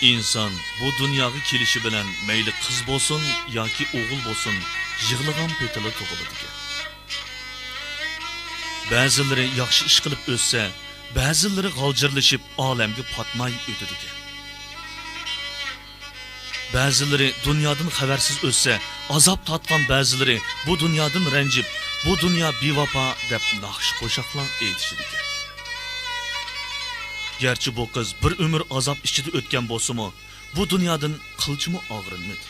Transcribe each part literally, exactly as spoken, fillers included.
ئىنسان بۇ دۇنياغا كېلىشى بىلەن مەيلى قىز بولسۇن ياكى ئوغۇل بولسۇن، يىغلىغان پېتىلا تۇغۇلىدىكەن. بەزىلىرى ياخشى ئىش قىلىپ ئۆتسە، بەزىلىرى غالجىرلىشىپ ئالەمگە پاتماي ئۆتىدىكەن. بەزىلىرى دۇنيادىن خەۋەرسىز ئۆتسە، ئازاب تارتقان بەزىلىرى بۇ دۇنيادىن رەنجىپ، بۇ دۇنيا بىۋاپا دەپ ناخشا قوشاقلار ئېيتىشىدىكەن. گەرچە بۇ قىز بىر ئۆمۈر ئازاب ئىچىدە ئۆتكەن بولسىمۇ، بۇ دۇنيادىن قىلچىمۇ ئاغرىنمىدى.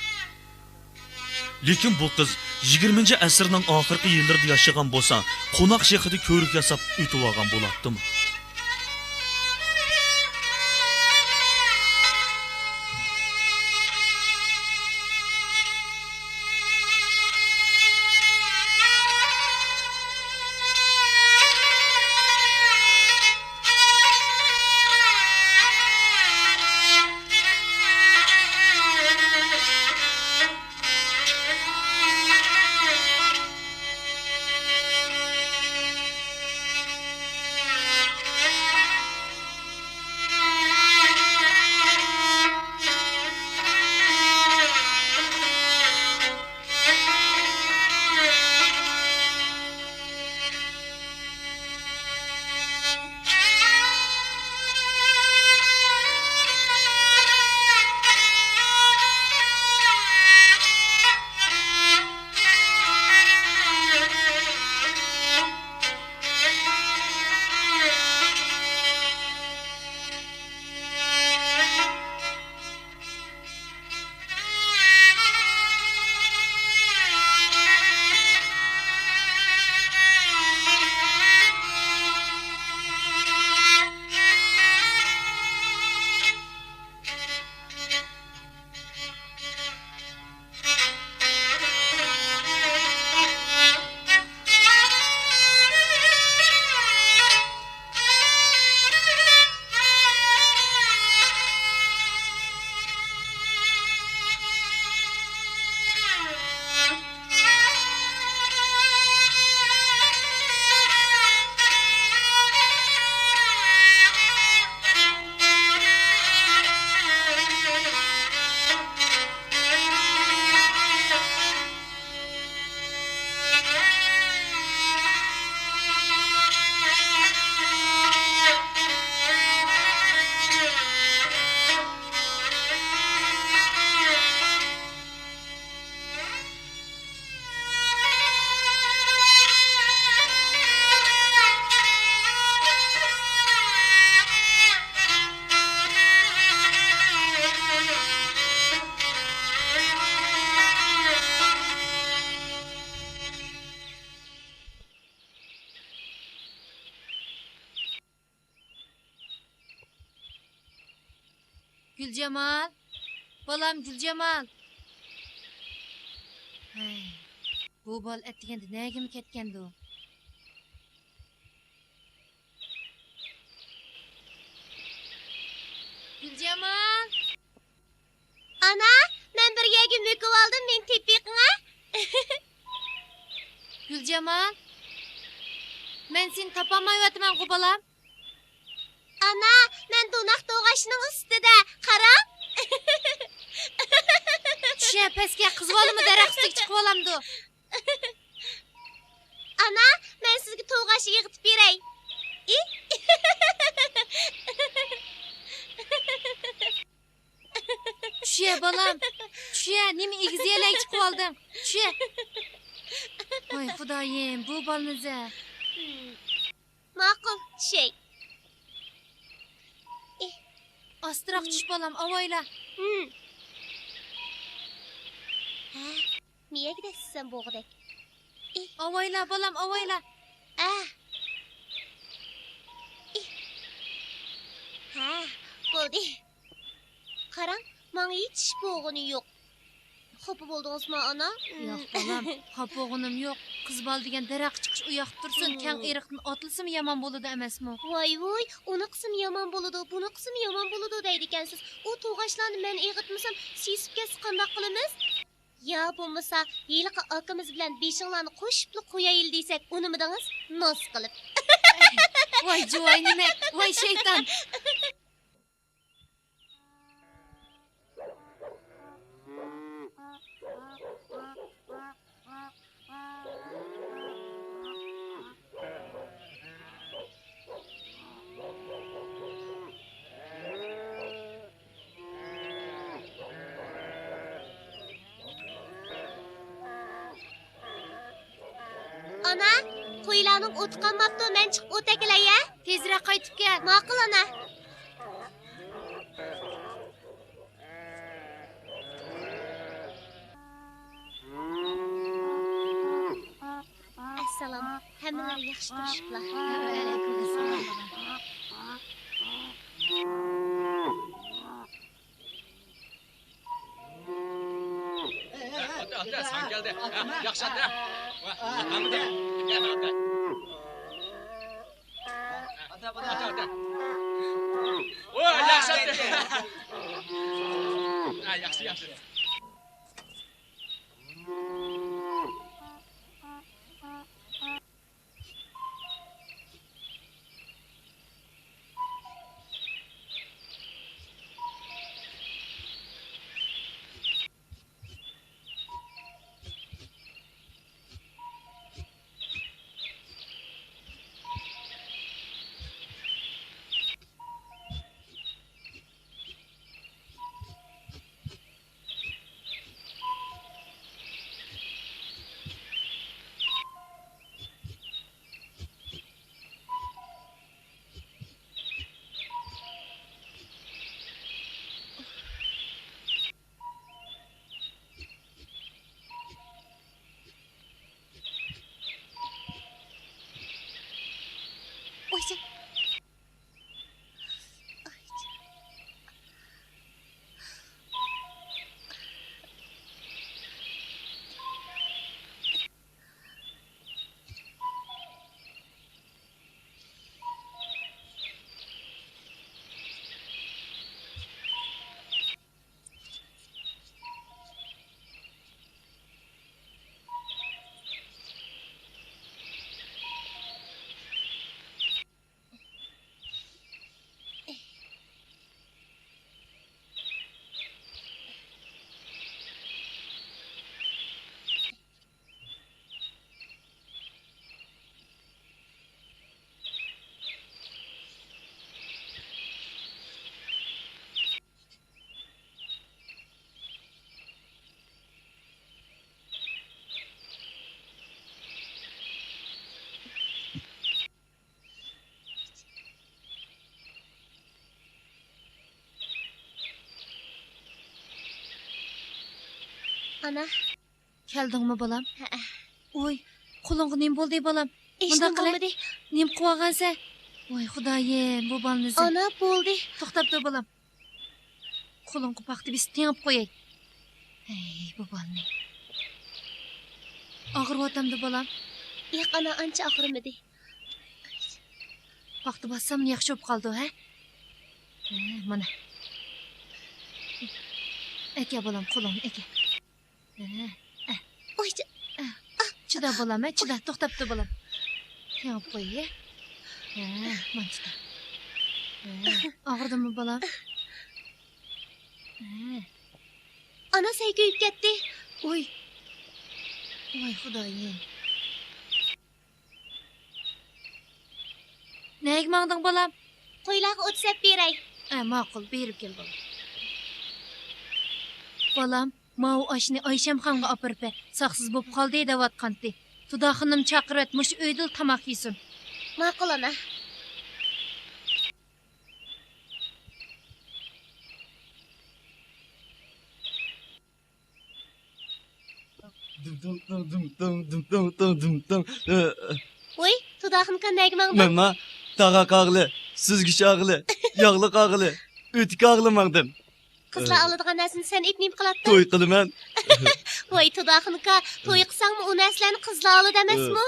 لېكىن بۇ قىز يىگىرمىنچى ئەسىرنىڭ ئاخىرقى يىللىرىدا ياشىغان بولسا، قوناق شېخىدا كۆۋرۈك ياساپ ئۆتۈۋالغان بولاتتىمۇ؟ گۈلجامال، بالام گۈلجامال. ھەي، بۇ بالا ئەتىگەندە نەگىمۇ كەتكەندۇ؟ گۈلجامال! ئانا، مەن بىر يەرگە مۆكۈۋالدىم، مېنى تېپىۋېقىڭا. گۈلجامال، مەن سېنى تاپالمايۋاتىمەنغۇ، بالام. ئانا، مەن دوناق توغاچنىڭ ئۈستىدە، قاراڭ. چۈشە، پەسكە، قىز بالىمۇ دەرەخ ئۈستىگە چىقىۋالامدۇ؟ ئانا، مەن سىزگە توغاچ ئېغىتىپ بېرەي. ئى. چۈشە، بالام، چۈشە، نېمە ئېگىز يەرلەرگە چىقىۋالدىڭ؟ چۈشە. ۋاي خۇدايىم، بۇ بالىنى زە. ماقۇل، چۈشەي. ئاستىراق چۈش، بالام، ئاۋايلا. ھە، مىيەگە دەسسىسەم بوغۇدەك. ئاۋايلا، بالام، ئاۋايلا. ئە. ھە، بولدى. قاراڭ، ماڭا ھېچ ئىش بولغىنى يوق. خاپا بولدىڭىزمۇ، ئانا؟ ياق، بالام، خاپا بولغىنىم يوق. قىز بالا دېگەن دەرەخكە چىقىش ئۇياقتا تۇرسۇن، كەڭ ئېرىقتىن ئاتلىسىمۇ يامان بولىدۇ ئەمەسمۇ؟ ۋاي ۋۇي، ئۇنى قىلسىمۇ يامان بولىدۇ، بۇنى قىلسىمۇ يامان بولىدۇ دەيدىكەنسىز. ئۇ توغاچلارنى مەن ئېغىتمىسام، سېسىپ كەتسە قانداق قىلىمىز؟ يا بولمىسا، ھېلىقى ئاكىمىز بىلەن بېشىڭلارنى قوشۇپلا قويايلى دېسەك، ئۇنىمىدىڭىز؟ ناز قىلىپ. ۋاي جۇۋاي نېمە؟ ۋاي شەيتان! ئانا، قويلارنىڭ ئوتى قالماپتۇ، مەن چىقىپ ئوت ئەكېلەي ھە. تېزرەك قايتىپ كەل. ماقۇل ئانا. ئەسسالام. ھەممىلەر ياخشى تۇرۇشۇپلا؟ ۋەئەلەيكۇم ئەسسالام، بالام. ئاتە، ئاتە، ساڭا كەلدى. ھە، ياخشى ئاتە. ۋە، ھەممىدە. كەل، ئاتە. ئاتە، ئاتە. ۋە، ياخشى ئاتە. ھە، ياخشى، ياخشى. ئانا. كەلدىڭمۇ، بالام؟ ھەئە. ۋوي، قولۇڭغا نېمە بولدى، بالام؟ ھېچنېمە بولمىدى. نېمە قىلىۋالغانسەن؟ ۋاي خۇدايىم، بۇ بالىنى سەن. ئانا، بولدى. توختاپ تۇر، بالام. قولۇڭغا پاختا بېسىپ تېڭىپ قوياي. ھەي، بۇ بالىنى. ئاغرىۋاتامدۇ، بالام؟ ياق، ئانا، ئانچە ئاغرىمىدى. پاختا باسسام ياخشى بولۇپ قالىدۇ، ھە؟ ھە، مانا. ئەكە، بالام، قولۇڭنى ئەكە. ھە، ھە. ۋاي، چا-، ھە. چىدا، بالام، ھە، چىدا. توختاپ تۇر، بالام. تېڭىپ قوي، ھە. ھە، مانا چىدا. ھە، ئاغرىدىمۇ، بالام؟ ھە. ئانا، سەي كۆيۈپ كەتتى. ۋوي. ۋاي خۇدايىم. نەگە ماڭدىڭ، بالام؟ قويلارغا ئوت سەپ بېرەي. ئە، ماقۇل، بېرىپ كەل، بالام. بالام، ماۋۇ ئاشنى ئايشەمخانغا ئاپىرىپ بەر، ساقسىز بوپ قالدى دەۋاتقانتى. تۇدا خانىم چاقىرىۋەت، مۇشۇ ئۆيدىلا تاماق يېسۇن. ماقۇل، ئانا. دىم دىم دىم دىم دىم دىم دىم دىم دىم دىم. ۋوي، تۇداخۇنكا نەگە ماڭدىڭ؟ مەنما تاغاق ئاغلى، سۈزگۈچ ئاغلى، ياغلىق ئاغلى، ئۆتۈك ئاغلى ماڭدىم. قىزلار ئالىدىغان نەرسىنى سەن ئېيتىپ نېمە قىلاتتىڭ؟ توي قىلىمەن. ۋاي، تۇداخۇنكا، توي قىلساڭمۇ ئۇ نەرسىلەرنى قىزلار ئالىدۇ ئەمەسمۇ؟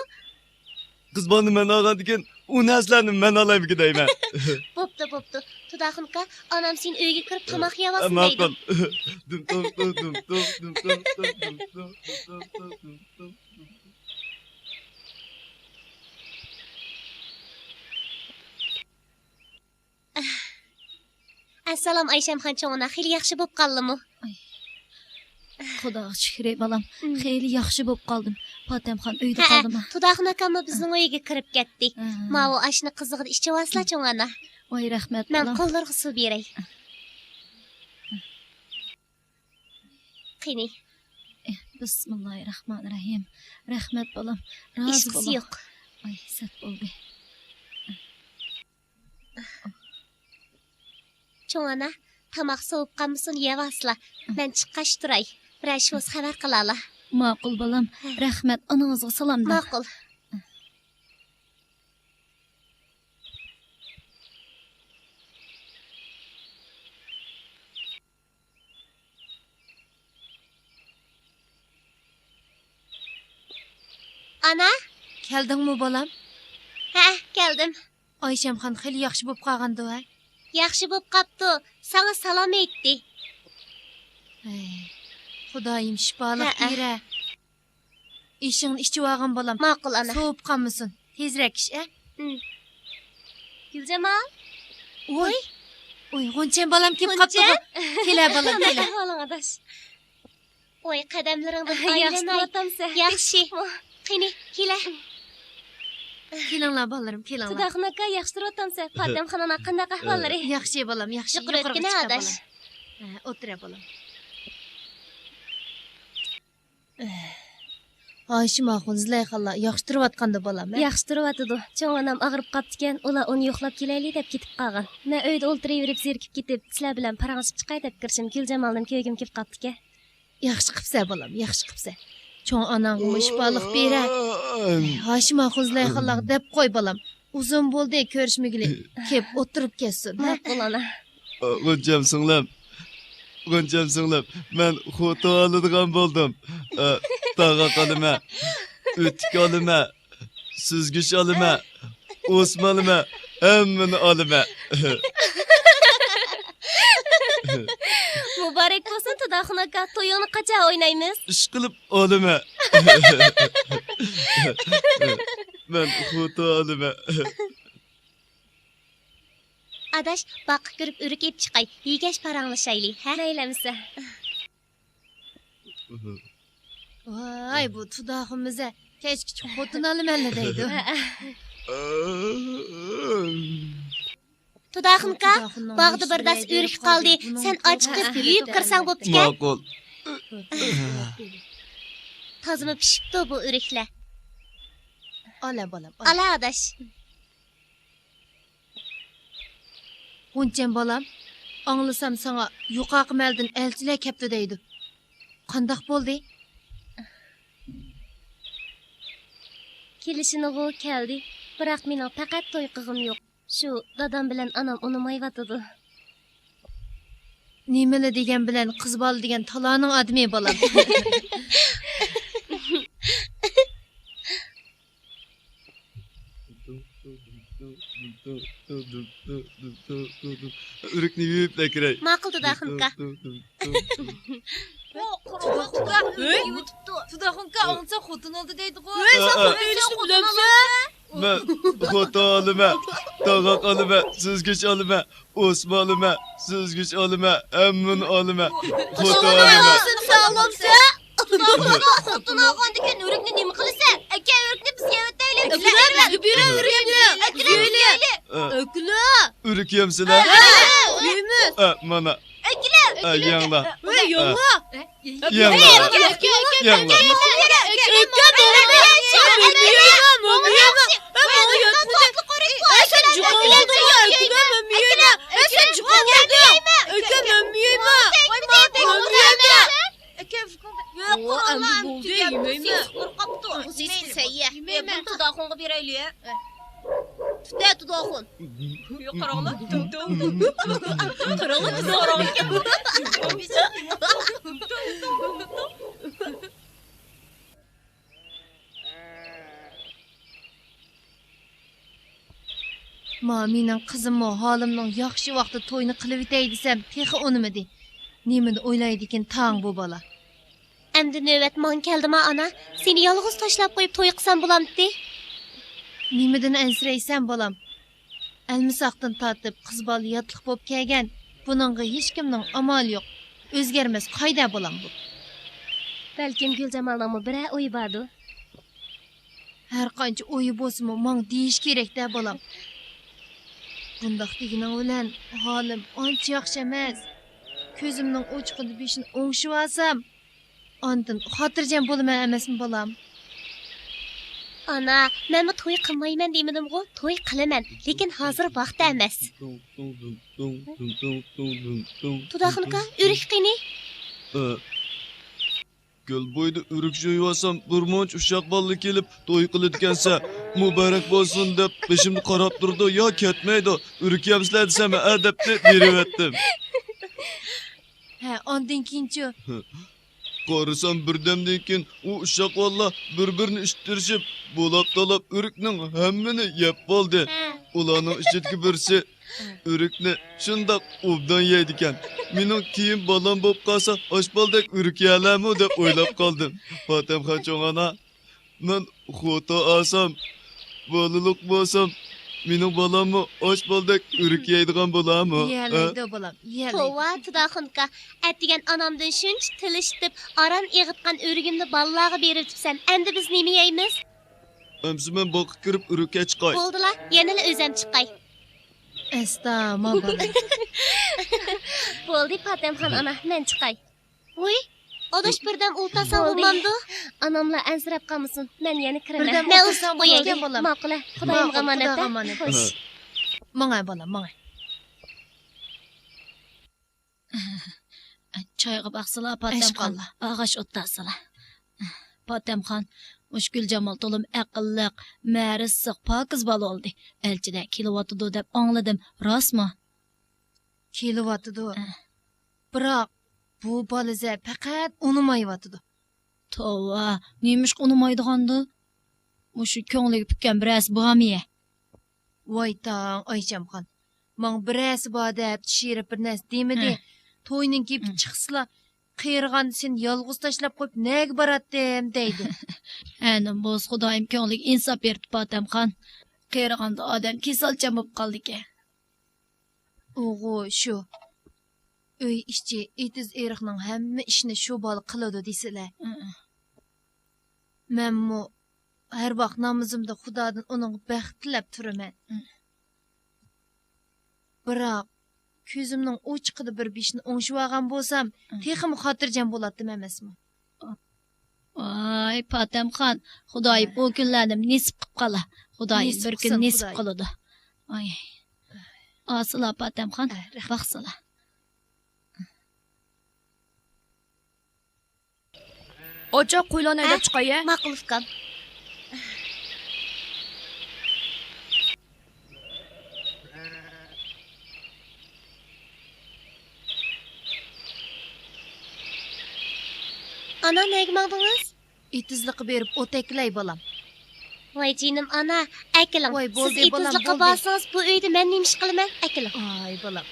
قىز بالىنى مەن ئالغاندىكىن ئۇ نەرسىلەرنى مەن ئالايمىكىن دەيمەن. بوپتۇ، بوپتۇ. تۇداخۇنكا، ئانام سېنى ئۆيگە كىرىپ تاماق يەۋالسۇن دەيدۇ. ماقۇل. دۇم دۇم دۇم دۇم دۇم دۇم دۇم دۇم دۇم دۇم دۇم دۇم دۇم دۇم. ئەسسالام ئايشەمخان چوڭ ئانا، خېلى ياخشى بوپ قالدىمۇ؟ خۇداغا شۈكرى، بالام. خېلى ياخشى بوپ قالدىم. پاتەمخان ئۆيدە قالدىما؟ تۇداخۇن ئاكاممۇ بىزنىڭ ئۆيگە كىرىپ كەتتى. ماۋۇ ئاشنى قىزىغىدا ئىچىۋالسىلا، چوڭ ئانا. ۋاي، رەھمەت، بالام. مەن قوللىرىغا سۇ بېرەي. قېنى. بىسمىللاھىرراھمانىرراھىم. رەھمەت، بالام. رازى بولۇڭ. ھېچقىسى يوق. ئاي، سەت بولدى. چوڭ ئانا، تاماق سوۋۇپ قالمىسۇن، يەۋالسىلا. مەن چىققاچ تۇراي. بىرەر ئىش بولسا خەۋەر قىلالا. ماقۇل، بالام. ھە. رەھمەت، ئانىڭىزغا سالام دەڭ. ماقۇل. ئانا! كەلدىڭمۇ، بالام؟ ھە، كەلدىم. ئايشەمخان خېلى ياخشى بولۇپ قالغاندۇ ھە؟ ياخشى بولۇپ قاپتۇ. ساڭا سالام ئېيتتى. ھەي، خۇدايىم شىپالىق بېرە. ئېشىڭنى ئىچىۋالغىن، بالام. ماقۇل، ئانا. سوۋۇپ قالمىسۇن. تېزرەك ئىچ، ئە؟ ھىم. گۈلجامال. ۋوي. ۋوي، غۇنچەم بالام كېلىپ قاپتىغۇ. كېلە، بالام، كېلە. ئەھۋالىڭ، ئاداش؟ ۋوي، قەدەملىرىڭدىن ئايلىناي. ياخشى تۇرۇۋاتامسەن؟ ياخشى. قېنى، كېلە. كېلىڭلار، بالىلىرىم، كېلىڭلار. تۇداخۇن ئاكا، ياخشى تۇرۇۋاتامسەن؟ پاتەمخان ئانا قانداق ئەھۋاللىرى؟ ياخشى، بالام، ياخشى. يۇقىرى ئۆتكىنە، ئاداش. ھە، ئولتۇرە، بالام. ھاشىم ئاخۇن، زىلايخانلار ياخشى تۇرۇۋاتقاندۇ، بالام، ھە؟ ياخشى تۇرۇۋاتىدۇ. چوڭ ئانام ئاغرىپ قاپتىكەن، ئۇلار ئۇنى يوقلاپ كېلەيلى دەپ كېتىپ قالغان. مەن ئۆيدە ئولتۇرۇۋېرىپ زېرىكىپ كېتىپ، سىلەر بىلەن پاراڭلىشىپ چىقاي دەپ كىرىشىم، گۈلجامالنىڭ كۆرگۈم كېلىپ قاپتىكەن. ياخشى قىپسەن، بالام، ياخشى قىپسەن. چوڭ ئاناڭغىمۇ شىپالىق بېرە. ھاشىم ئاخۇن، زىلايخانلارغا دەپ قوي، بالام. ئۇزۇن بولدى كۆرۈشمىگىلى. كېلىپ ئولتۇرۇپ كەتسۇن، ھە؟ ماقۇل، ئانا. غۇنچەم سىڭلىم، غۇنچەم سىڭلىم، مەن خوتۇن ئالىدىغان بولدۇم. ئە، تاغاق ئالىمەن، ئۆتۈك ئالىمەن، سۈزگۈچ ئالىمەن، ئوسما ئالىمەن، ھەممىنى ئالىمەن. مۇبارەك بولسۇن، تۇداخۇن ئاكا، تويۇڭنى قاچان ئوينايمىز؟ ئىشقىلىپ ئالىمەن. مەن خوتۇن ئالىمەن. ئاداش، باغقا كىرىپ ئۆرۈك ئېلىپ چىقاي، يېگەچ پاراڭلىشايلى، ھە؟ مەيلى ئەمىسە. ۋاي، بۇ تۇداخۇن مىزە، كەچكىچە خوتۇن ئالىمەنلا دەيدۇ. تۇداخۇن ئاكا، باغدا بىر داس ئۆرۈك قالدى، سەن ئاچىقىپ يۇيۇپ كىرسەڭ بوپتىكەن. ماقۇل. تازىمۇ پىشىپتۇ بۇ ئۆرۈكلەر. ئالا، بالام، ئالا. ئالا، ئاداش. غۇنچەم بالام، ئاڭلىسام ساڭا يۇقىرىقى مەلدىن ئەلچىلەر كەپتۇ دەيدۇ. قانداق بولدى؟ كېلىشىنىغۇ كەلدى، بىراق مېنىڭ پەقەت توي قىلغۇم يوق. شۇ دادام بىلەن ئانام ئۇنىمايۋاتىدۇ. نېمىلا دېگەن بىلەن قىز بالا دېگەن تالانىڭ ئادىمى، بالام. ئۆرۈكنى يۇيۇپ ئەكىرەي. ماقۇل، تۇداخۇن ئاكا. ھەي، تۇداخۇن ئاكا، ئاڭلىسا خوتۇن ئالدى دەيدىغۇ. ھەي، سەن خوتۇن ئېلىشنى بىلەمسەن؟ مەن خوتۇن ئالىمەن، تاغاق ئالىمەن، سۈزگۈچ ئالىمەن، ئوسما ئالىمەن، سۈزگۈچ ئالىمەن، ھەممىنى ئالىمەن. خوتۇن ئالىمەن. سەن ئالامسەن؟ خوتۇن ئالغاندىن كېيىن ئۆرۈكنى نېمە قىلىسەن؟ ئەكە، ئۆرۈكنى بىز يەۋېتەيلى. ئەكىلە، ئەكىلە، ئۆرۈكنى. ئەكىلە، ئەكىلە. ئۆرۈك يەمسىلە؟ يەيمىز. ئە، مانا. ئەكىلە. ئە، يەڭلا. ۋەي، يەڭلا. يەڭلا. يەڭلا. ئەمدى بولدى، يېمەيمەن. قورقۇپتۇ. يېمەيمەن. بۇنى تۇداخۇنغا بېرەيلى. تۇتە، تۇداخۇن. قاراڭلار. قاراڭلار، تۇداخۇن. ما مېنىڭ قىزىممۇ ھالىمنىڭ ياخشى ۋاقتىدا توينى قىلىۋېتەي دېسەم، تېخى ئۇنىمىدى. نېمىنى ئويلايدىكىن تاڭ بۇ بالا؟ ئەمدى نۆۋەت ماڭا كەلدىما، ئانا؟ سېنى يالغۇز تاشلاپ قويۇپ توي قىلسام بولامتى؟ نېمىدىن ئەنسىرەيسەن، بالام؟ ئەلمىساقتىن تارتىپ قىز بالا ياتلىق بولۇپ كەلگەن. بۇنىڭغا ھېچكىمنىڭ ئامالى يوق. ئۆزگەرمەس قائىدە، بالام، بۇ. بەلكىم گۈلجامالنىڭمۇ بىرەر ئويى باردۇ؟ ھەر قانچە ئويى بولسىمۇ، ماڭا دېيىش كېرەك-دە، بالام. بۇنداق دېگىنىڭ بىلەن ھالىم ئانچە ياخشى ئەمەس. كۆزۈمنىڭ ئوچىقىدا بېشىنى ئوڭشىۋالسام، ئاندىن خاتىرجەم بولىمەن ئەمەسمۇ، بالام؟ ئانا، مەنمۇ توي قىلمايمەن دېمىدىمغۇ؟ توي قىلىمەن، لېكىن ھازىر ۋاقتى ئەمەس. تۇداخۇن ئاكا، ئۆرۈك قېنى؟ ئە. كۆل بويىدا ئۆرۈك جويۇۋالسام، بىر مۇنچە ئۇششاق بالىلار كېلىپ توي قىلىدىكەنسە، مۇبارەك بولسۇن دەپ بېشىمنى قاراپ تۇرىدۇ، يا كەتمەيدۇ. ئۆرۈك يەمسىلەر دېسەم، ھە دەپتۇ، بېرىۋەتتىم. ھە، ئاندىن كېيىنچۇ؟ قارىسام، بىردەمدىن كېيىن ئۇ ئۇششاق بالىلار بىر-بىرىنى ئىتتىرىشىپ، بولاپ-تالاپ ئۆرۈكنىڭ ھەممىنى يەپ بولدى. ھە. ئۇلارنىڭ ئىچىدىكى بىرسى ئۆرۈكنى شۇنداق ئوبدان يەيدىكەن. مېنىڭ كېيىن بالام بولۇپ قالسا، ئاشبالدەك ئۆرۈك يەرلەرمۇ دەپ ئويلاپ قالدىم. پاتەمخان چوڭ ئانا، مەن خوتۇن ئالسام، بالىلىق بولسام، مېنىڭ بالاممۇ ئاشبالدەك ئۆرۈك يەيدىغان بولارمۇ؟ يەيدۇ، بالام، يەيدۇ. توۋا، تۇداخۇن ئاكا، ئەتىگەن ئانامدىن شۇنچە تىل ئىشىتىپ، ئاران ئېغىتقان ئۆرۈگۈمنى بالىلارغا بېرىۋېتىپسەن. ئەمدى بىز نېمە يەيمىز؟ ئەمسە مەن باغقا كىرىپ ئۆرۈككە چىقاي. بولدىلا، يەنىلا ئۆزەم چىقاي. ئەستا، ما بالام. بولدى، پاتەمخان ئانا، مەن چىقاي. ۋۇي، ئاداش بىردەم ئولتۇرساڭ بولدى. بولمامدۇ؟ ئاناملار ئەنسىرەپ قالمىسۇن، مەن يەنە كىرىمەن. بىردەم مەن ئولتۇرساڭ ئۇزىتىپ قوياي. بولىدىكەن، بالام. ماقۇل، خۇدايىمغا ئامانەت. خۇدايغا ئامانەت. خوش. ماڭاي، بالام، ماڭاي. چايغا باقسىلا، پاتەمخان. ئاشقاللا. ئاغاچ ئولتۇرسىلا. پاتەمخان، مۇشۇ گۈلجامال تولىمۇ ئەقىللىق، مەرىسلىق، پاكىز بالا بولدى. ئەلچىلەر كېلىۋاتىدۇ دەپ ئاڭلىدىم، راستمۇ؟ كېلىۋاتىدۇ. ئە. بىراق، بۇ بالىزە پەقەت ئۇنىمايۋاتىدۇ. توۋا، نېمىشقا ئۇنىمايدىغاندۇ؟ مۇشۇ كۆڭلىگە پۈككەن بىرەرسى بارمۇ يە؟ ۋايتاڭ، ئايشەمخان. ماڭا بىرەرسى بار دەپ چىشىرىپ بىر نەرسە دېمىدى. ھە. توينىڭ گېپى ھە. چىقسىلا، قېرىغاندا سېنى يالغۇز تاشلاپ قويۇپ نەگە باراتتىم دەيدۇ. ھە، نېمە بولسا خۇدايىم كۆڭلىگە ئىنساپ بېرىپتۇ پاتەمخان. قېرىغاندا ئادەم كېسەلچان بولۇپ قالىدىكەن. ئۇغۇ شۇ. ئۆي ئىچى ئېتىز ئېرىقنىڭ ھەممە ئىشىنى شۇ بالا قىلىدۇ دېسىلە. ھە. مەنمۇ ھەر ۋاق نامىزىمدا خۇدادىن ئۇنىڭغا بەخت تىلەپ تۇرىمەن. ھە. بىراق، كۆزۈمنىڭ ئوچىقىدا بىر بېشىنى ئوڭشىۋالغان بولسام، ھە. تېخىمۇ خاتىرجەم بولاتتىم ئەمەسمۇ؟ ۋاي، پاتەمخان، خۇدايىم ھە. ئۇ كۈنلەرنى نېسىپ قىلىپ قالا. خۇدايىم نېسىپ بىر كۈن قىلسۇن، نېسىپ خۇدايىم. قىلىدۇ. ئاي. ئاسىلا پاتەمخان، ھە، رەھمەت. باقسىلا. ئاچا، قويلارنى ھە؟ ھەيدەپ چىقاي، ھە؟ ماقۇل، ئۇكام. ئانا، نەگە ماڭدىڭىز؟ ئېتىزلىققا بېرىپ ئوت ئەكىلەي، بالام. ۋاي جېنىم ئانا، ئەكىلىڭ. ۋاي، سىز بولدى، بالام، ئېتىزلىققا بولدى. بارسىڭىز، بۇ ئۆيدە مەن نېمە ئىش قىلىمەن؟ ئەكىلىڭ. ئاي، بالام.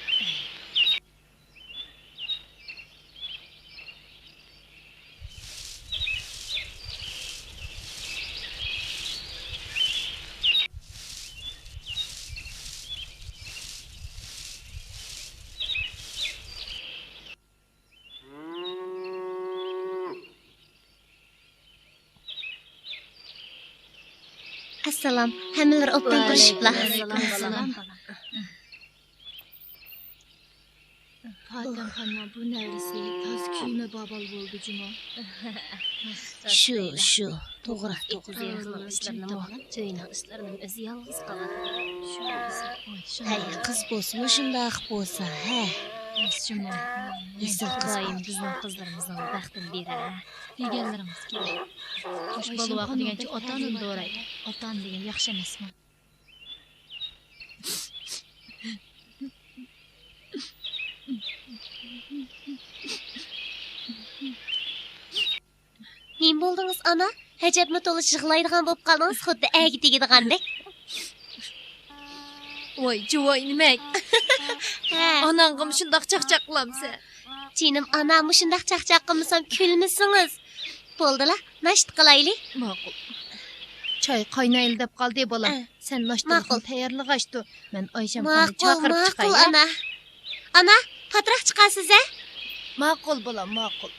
ئەسسالام، ھەممىلىرى ئوبدان تۇرۇشۇپلا. ۋەئەلەيكۇم ئەسسالام. پاتەمخاننىڭ بۇ نەۋرىسى تازا كۆيمە بابال بولدى جۇمۇ. شۇ، شۇ. توغرا، توغرا. ئېتىزنىڭ ئىشلىرىنىمۇ، ئۆينىڭ ئىشلىرىنىمۇ ئۆزى يالغۇز قىلىۋاتىدۇ. ھەي، قىز بولسىمۇ شۇنداق بولسا، ھە. ئېسىل قىز. خۇدايىم بىزنىڭ قىزلىرىمىزنىڭ بەختىنى بېرە. دېگەنلىرىڭىز كېلىدۇ. خوش بالىۋاقى دېگەنچە ئاتا-ئانىنى دورايدۇ. ئاتا-ئانا دېگەن ياخشى ئەمەسمۇ؟ نېمە بولدىڭىز، ئانا؟ ئەجەبمۇ تولا يىغلايدىغان بولۇپ قالدىڭىز، خۇددى ئەگە تېگىدىغاندەك. ۋاي، جۇۋاي نېمەك؟ ھە. ئاناڭغىمۇ شۇنداق چاقچاق قىلامسەن؟ جېنىم ئانا، مۇشۇنداق چاقچاق قىلمىسام كۈلمىسىڭىز. بولدىلا، ناشتا قىلايلى. ماقۇل. چاي قاينايلى دەپ قالدى، بالام. ئە. سەن ناشتىلىقنى ماقۇل. تەييارلىغاچتۇ، مەن ئايشەمخاننى ماقۇل، چاقىرىپ ماقۇل، چىقاي، ھە؟ ئانا. ئانا، پاتراق چىقارسىز، ھە؟ ماقۇل، بالام، ماقۇل.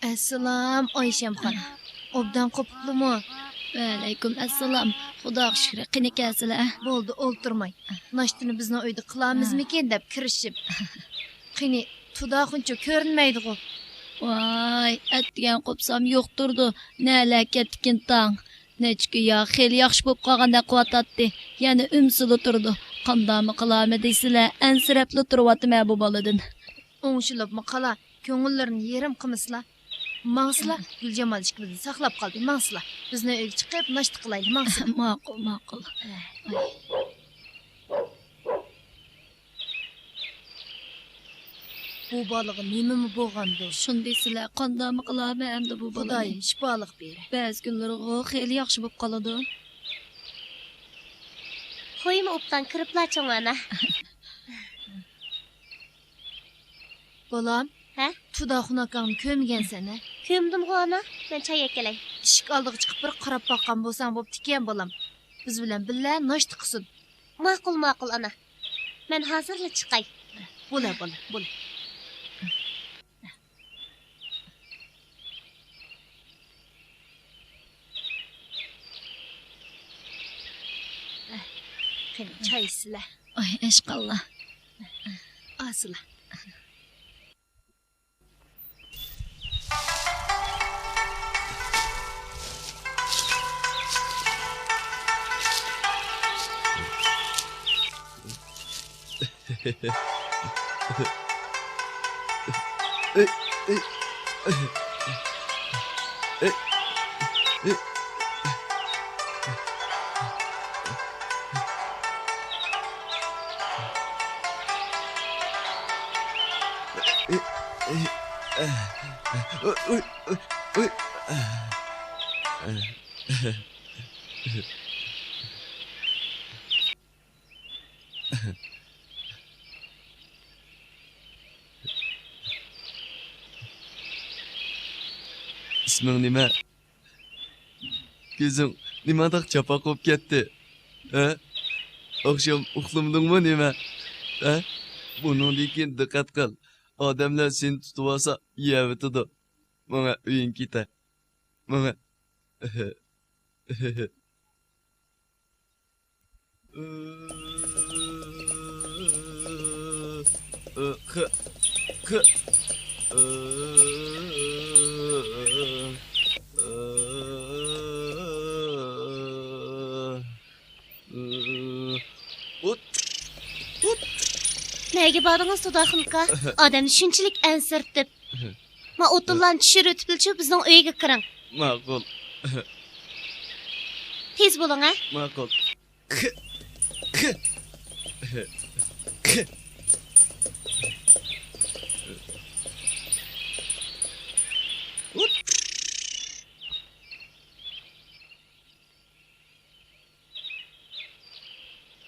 ئەسسالام، ئايشەمخان. ئوبدان قوپۇپلىمۇ؟ ۋەئەلەيكۇم ئەسسالام. خۇداغا شۈكرى، قېنى كەلسىلە. بولدى، ئولتۇرماي. ناشتىنى بىزنىڭ ئۆيدە قىلارمىزمىكىن دەپ كىرىشىپ. قېنى، تۇداخۇنچە كۆرۈنمەيدىغۇ؟ ۋاي، ئەتىگەن قوپسام يوق تۇرىدۇ. نەلەر كەتتىكىن تاڭ. نەچچە كۈن يا خېلى ياخشى بولۇپ قالغاندەك قىلىۋاتاتتى. يەنە ئۈمسىلا تۇرىدۇ. قانداقمۇ قىلارمەن دەيسىلە، ئەنسىرەپلا تۇرۇۋاتىمەن بۇ بالىدىن. ئوڭشىلىپمۇ قالا، كۆڭۈللىرىنى يېرىم قىلمىسىلا. ماڭسىلا، گۈلجامال ئىككىمىزنى ساقلاپ قالدى، ماڭسىلا. بىزنىڭ ئۆيگە چىقىپ ناشتا قىلايلى، ماڭسىلا. ماقۇل، ماقۇل. بۇ بالىغا نېمىمۇ بولغاندۇ؟ شۇنى دېسىلە، قانداقمۇ قىلارمەن ئەمدى بۇ بالىنى؟ خۇدايىم شىپالىق بېرە. بەزى كۈنلىرىغۇ خېلى ياخشى بولۇپ قالىدۇ. خويمۇ ئوبدان كىرىپلا چوڭ ئانا. بالام، ھە؟ تۇداخۇن ئاكاڭنى كۆرمىگەنسەن ھە؟ كۆرمىدىمغۇ ئانا، مەن چاي ئەكېلەي. ئىشىك ئالدىغا چىقىپ بىر قاراپ باققان بولساڭ بوپتىكەن بالام. بىز بىلەن بىللە ناشتا قىلسۇن. ماقۇل، ماقۇل ئانا. مەن ھازىرلا چىقاي. بولە، بولە، بولە. قېنى، چاي ئىچسىلە. ئاي، ئەشقاللا. ئاسىلا. ئىسمىڭ نېمە؟ كۆزۈڭ نېمانداق چاپاق بولۇپ كەتتى؟ ھە؟ ئاخشام ئۇخلىمىدىڭمۇ نېمە؟ ھە؟ بۇنىڭدىن كېيىن دىققەت قىل. ئادەملەر سېنى تۇتۇۋالسا يەۋېتىدۇ. ماڭە ئۆيۈڭگە كېتە. ماڭە. نەگە باردىڭىز، تۇداخۇن ئاكا؟ ئادەمنى شۇنچىلىك ئەنسىرىتىپ. ما ئوتۇنلارنى چۈشۈرۈۋېتىپلىچۇ، بىزنىڭ ئۆيگە كىرىڭ. ماقۇل. تېز بولۇڭ ھە. ماقۇل.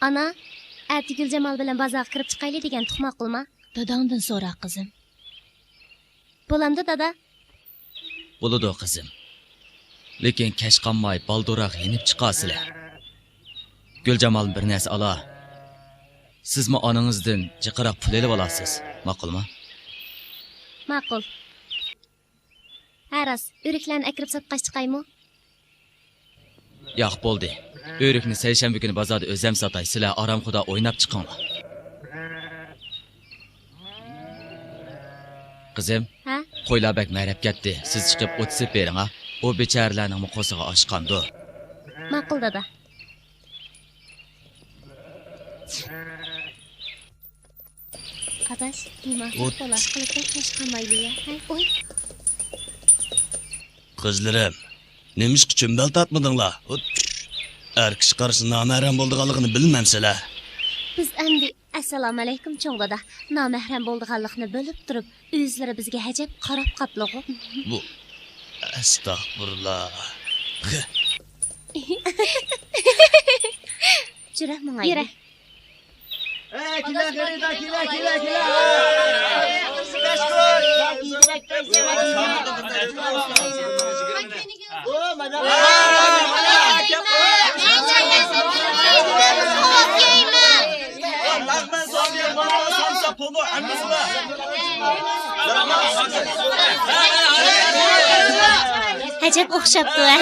ئانا، ئەتە گۈلجامال بىلەن بازارغا كىرىپ چىقايلى دېگەنتۇق، ماقۇلما؟ داداڭدىن سورا، قىزىم. بولامدۇ، دادا؟ بولىدۇ، قىزىم. لېكىن كەچ قالماي بالدۇرراق يېنىپ چىقارسىلەر. گۈلجامال بىر نەرسە ئالا. سىزمۇ ئانىڭىزدىن جىقراق پۇل ئېلىۋالارسىز، ماقۇلمۇ؟ ماقۇل. ھە راست، ئۆرۈكلەرنى ئەكىرىپ ساتقاچ چىقايمۇ؟ ياق، بولدى. ئۆرۈكنى سەيشەنبە كۈنى بازاردا ئۆزۈم ساتاي، سىلەر ئارامخۇدا ئويناپ چىقىڭلار. قىزىم، ھە؟ قويلار بەك مەرەپ كەتتى، سىز چىقىپ ئوت سېپىپ بېرىڭ ھە. ئۇ بىچارىلەرنىڭمۇ قورسىقى ئاچقاندۇ. ماقۇل دادا. ئاداش، نېمە ئوت. بولا قىلىپ بەك تاشقا مايلىيە. ھەي، ئوي. قىزلىرىم، نېمىشقا چۈمبەل تارتمىدىڭلار؟ ئوت. ئەر كىشى قارىسا نامەھرەم بولىدىغانلىقىنى بىلمەمسىلەر؟ بىز ئەمدى، ئەسسالامۇئەلەيكۇم چوڭ دادا. نامەھرەم بولىدىغانلىقىنى بىلىپ تۇرۇپ، ئۆزلىرى بىزگە ھەجەپ قاراپ قاپلىغۇ. بۇ، ئەستەغپۇرۇللا. جۈرە ماڭايلى. يۈرە. ئەي، كېلە، خېرىدار، كېلە، كېلە، كېلە. ئۇ، مانا. ئەجەب ئوخشاپتۇ ھە.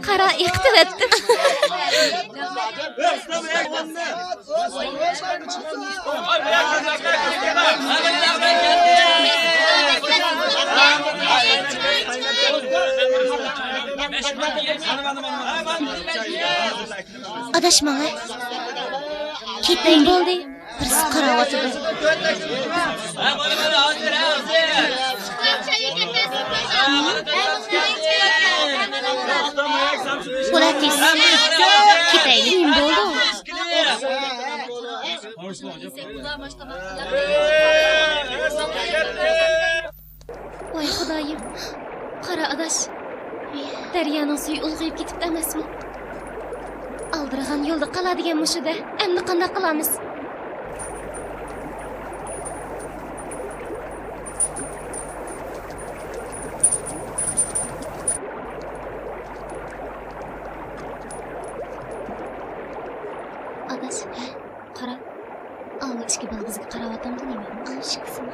قارا، ئېقىتىۋەتتىم. ئاداش، ماڭە. كېتەي. بولدى. بىرسى قاراۋاتىدۇ. بولار تېز. كېتەيلى. بولدى. ۋاي خۇدايىم، قارا ئاداش، دەريانىڭ سۈيى ئۇلغىيىپ كېتىپتۇ ئەمەسمۇ؟ ئالدىرىغان يولدا قالادىكەن مۇشۇ-دە، ئەمدى قانداق قىلارمىز؟ ئاداش، ھە؟ قارا، ئاۋۇ ئىككى بالىغا قاراۋاتامدۇ نېمە؟ ئاۋۇ ئىككىسىمۇ.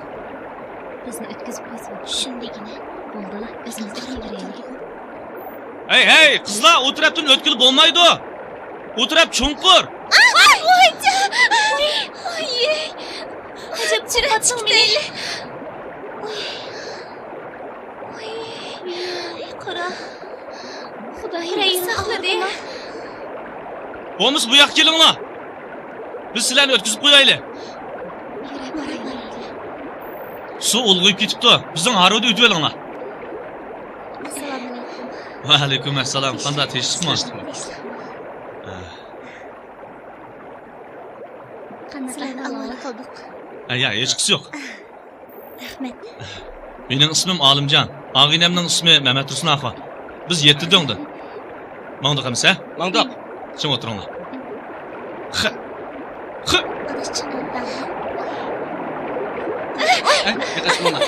بىزنى ئۆتكۈزۈپ قويسۇن. شۇندىكىنە. بولدىلا، ئۆزىمىز قاراۋېرەيلى. ھەي، ھەي، قىزلار، ئۇ تەرەپتىن ئۆتكىلى بولمايدۇ. ئۇ تەرەپ چوڭقۇر. ئەجەب چىرايلىق. قارا. خۇدايىم ساقلىدى. بولمىسا بۇ ياققا كېلىڭلار. بىز سىلەرنى ئۆتكۈزۈپ قويايلى. سۇ ئۇلغىيىپ كېتىپتۇ. بىزنىڭ ھارۋىدا ئۆتۈۋېلىڭلار. ئەسسالامۇئەلەيكۇم. ۋەئەلەيكۇم ئەسسالام. قانداق، تىنچلىقمۇ؟ ھە. قانداق ئەھۋال؟ ھە، يا، ھېچقىسى يوق. رەھمەت. مېنىڭ ئىسمىم ئالىمجان. ئاغىنەمنىڭ ئىسمى مەمەتتۇرسۇن ئاخۇن. بىز يەتتە دۆڭدىن. ماڭدۇق ئەمىسە؟ ماڭدۇق. چىڭ ئولتۇرۇڭلار. خە. خە. ئەي، دىققەت قىلماڭلار.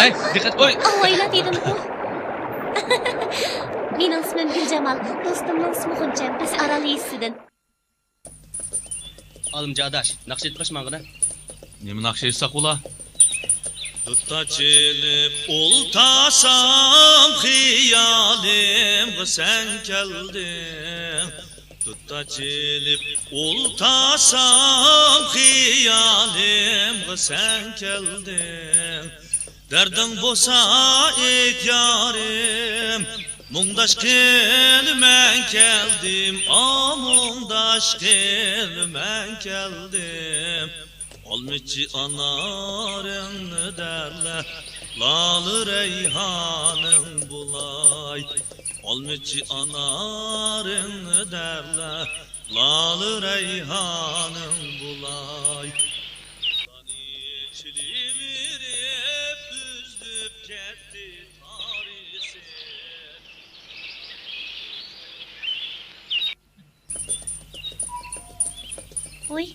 ئەي، دىققەت، ئوي. ئاۋايلا دېدىمغۇ. مېنىڭ ئىسمىم گۈلجامال. دوستۇمنىڭ ئىسمى غۇنچەم. بىز ئارال يېزىسىدىن. ئالىمجان ئاداش، ناخشا ئېيتقاچ ماڭغىنا. نېمە ناخشا ئېيتساق بولا؟ دۇتار چېلىپ ئولتۇرسام خىيالىمغا سەن كەلدىڭ. دۇتار چېلىپ ئولتۇرسام خىيالىمغا سەن كەلدىڭ. دەردىڭ بولسا ئېيت يارىم، مۇڭداش قىل مەن كەلدىم، ئا، مۇڭداش قىل مەن كەلدىم. ئالمىچى ئانارىڭنى دەرلە، لالە رەيھانىڭ بۇلاي. ئالمىچى ئانارىڭنى دەرلە، لالە رەيھانىڭ بۇلاي. چىلىۋېرىپ ئۈزۈپ كەتتى تارىسى. ۋوي،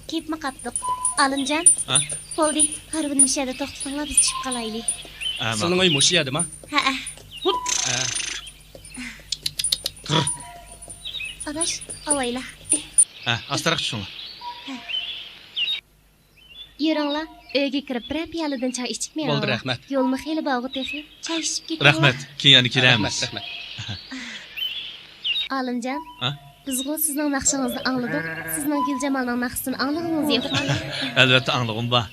كېلىپمۇ قاپتۇق. ئالىمجان. ھە؟ بولدى، ھارۋىنى مۇشۇ يەردە توختىتىڭلار، بىز چۈشۈپ قالايلى. ھە، سېنىڭ ئۆي مۇشۇ يەردىما؟ ھەئە. ھە. ئاداش، ئاۋايلا. ھە، ئاستىراق چۈشۈڭلار. ھە. يۈرۈڭلار، ئۆيگە كىرىپ بىرەر پىيالىدىن چاي ئىچىپ مېڭىڭلار. بولدى، رەھمەت. يولمۇ خېلى بارغۇ تېخى. چاي ئىچىپ كېتىڭلار. رەھمەت، كېيىن يەنە كېلەرمىز. رەھمەت، رەھمەت. ئالىمجان، ھە؟ بىزغۇ سىزنىڭ ناخشىڭىزنى ئاڭلىدۇق. سىزنىڭ گۈلجامالنىڭ ناخشىسىنى ئاڭلىغىڭىز يوقمۇ؟ ئەلۋەتتە ئاڭلىغۇم بار.